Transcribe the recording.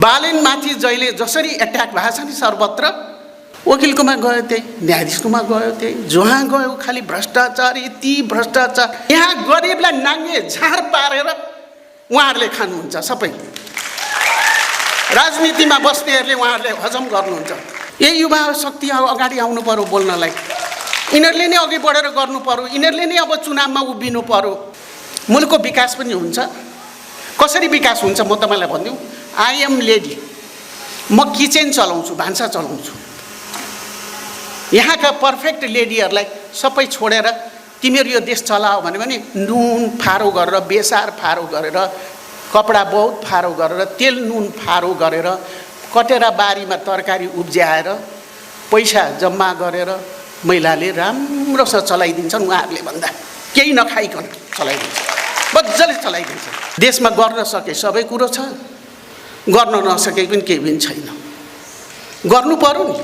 बालनमाथि जहिले जसरी एट्याक भएको छ नि सर्वत्र, वकिलकोमा गयो त्यही, न्यायाधीशकोमा गयो त्यही, जहाँ गयो खालि भ्रष्टाचार, यति भ्रष्टाचार। यहाँ गरिबलाई नाङ्गे झार पारेर उहाँहरूले खानुहुन्छ। सबै राजनीतिमा बस्नेहरूले उहाँहरूले हजम गर्नुहुन्छ। यही युवा शक्ति अगाडि आउनु पर्यो बोल्नलाई। यिनीहरूले नै अघि बढेर गर्नु पर्यो, यिनीहरूले नै अब चुनावमा उभिनु पर्यो। मुलुकको विकास पनि हुन्छ। कसरी विकास हुन्छ म तपाईँलाई भनिदिउँ। आई एम लेडी, म किचन चलाउँछु, भान्सा चलाउँछु। यहाँका पर्फेक्ट लेडीहरूलाई सबै छोडेर तिमीहरू यो देश चलाओ भन्यो भने नुन फारो गरेर, बेसार फारो गरेर, कपडा बहुत फारो गरेर, तेल नुन फारो गरेर, कटेरा बारीमा तरकारी उब्ज्याएर पैसा जम्मा गरेर महिलाले राम्रोसँग चलाइदिन्छन्। उहाँहरूले भन्दा केही नखाइकन चलाइदिन्छ, मजाले चलाइदिन्छ। देशमा गर्न सके सबै कुरो छ, गर्न नसके पनि केही पनि छैन। गर्नु पर्यो नि।